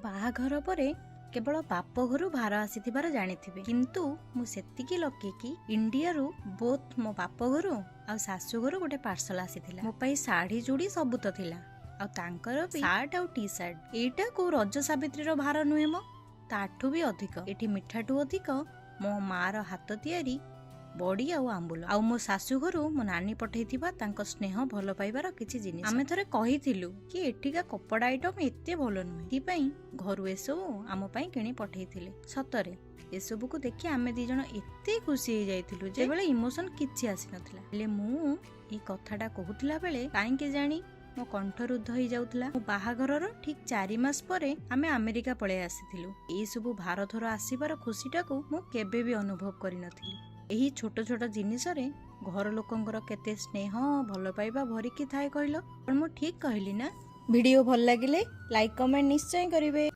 ବାହାଘର ପରେ କେବଳ ବାପ ଘରୁ ଭାର ଆସିଥିବାର ଜାଣିଥିବେ, କିନ୍ତୁ ମୁଁ ସେତିକି ଲକି କି ଇଣ୍ଡିଆରୁ ବୋଥ୍ ମୋ ବାପ ଘରୁ ଆଉ ଶାଶୁ ଘରୁ ଗୋଟେ ପାର୍ସଲ ଆସିଥିଲା। ମୋ ପାଇଁ ଶାଢୀ, ଚୁଡ଼ି ସବୁ ତ ଥିଲା ଆଉ ତାଙ୍କର ବି ସାର୍ଟ ଆଉ ଟି ସାର୍ଟ। ଏଇଟା କୋଉ ରଜ ସାବିତ୍ରୀର ଭାର ନୁହେଁ ମ, ତାଠୁ ବି ଅଧିକ। ଏଠି ମିଠାଠୁ ଅଧିକ ମୋ ମାର ହାତ ତିଆରି ବଡି ଆଉ ଆମ୍ବୁଲ ଆଉ ମୋ ଶାଶୁ ଘରୁ ମୋ ନାନୀ ପଠେଇଥିବା ତାଙ୍କ ସ୍ନେହ ଭଲ ପାଇବାର କିଛି ଜିନିଷ। ଆମେ ଥରେ କହିଥିଲୁ କି ଏଠିକା କପଡା ଆଇଟମ ଏତେ ଭଲ ନୁହେଁ, ସେଥିପାଇଁ ଘରୁ ଏସବୁ ଆମ ପାଇଁ କିଣି ପଠେଇଥିଲେ। ସତରେ ଏସବୁକୁ ଦେଖି ଆମେ ଦି ଜଣ ଏତେ ଖୁସି ହେଇଯାଇଥିଲୁ ଯେ ବେଳେ ଇମୋସନ କିଛି ଆସିନଥିଲା। ହେଲେ ମୁଁ ଏଇ କଥାଟା କହୁଥିଲା ବେଳେ କାହିଁକି ଜାଣି ମୋ କଣ୍ଠ ରୁଦ୍ଧ ହେଇଯାଉଥିଲା। ମୋ ବାହାଘରର ଠିକ 4 ମାସ ପରେ ଆମେ ଆମେରିକା ପଳେଇ ଆସିଥିଲୁ। ଏଇସବୁ ଭାର ଥର ଆସିବାର ଖୁସିଟାକୁ ମୁଁ କେବେ ବି ଅନୁଭବ କରିନଥିଲି। ଏହି ଛୋଟ ଛୋଟ ଜିନିଷରେ ଘର ଲୋକଙ୍କର କେତେ ସ୍ନେହ ଭଲ ପାଇବା ଭରିକି ଥାଏ କହିଲ? କଣ ମୁଁ ଠିକ କହିଲି ନା? ଭିଡିଓ ଭଲ ଲାଗିଲେ ଲାଇକ୍, କମେଣ୍ଟ ନିଶ୍ଚୟ କରିବେ।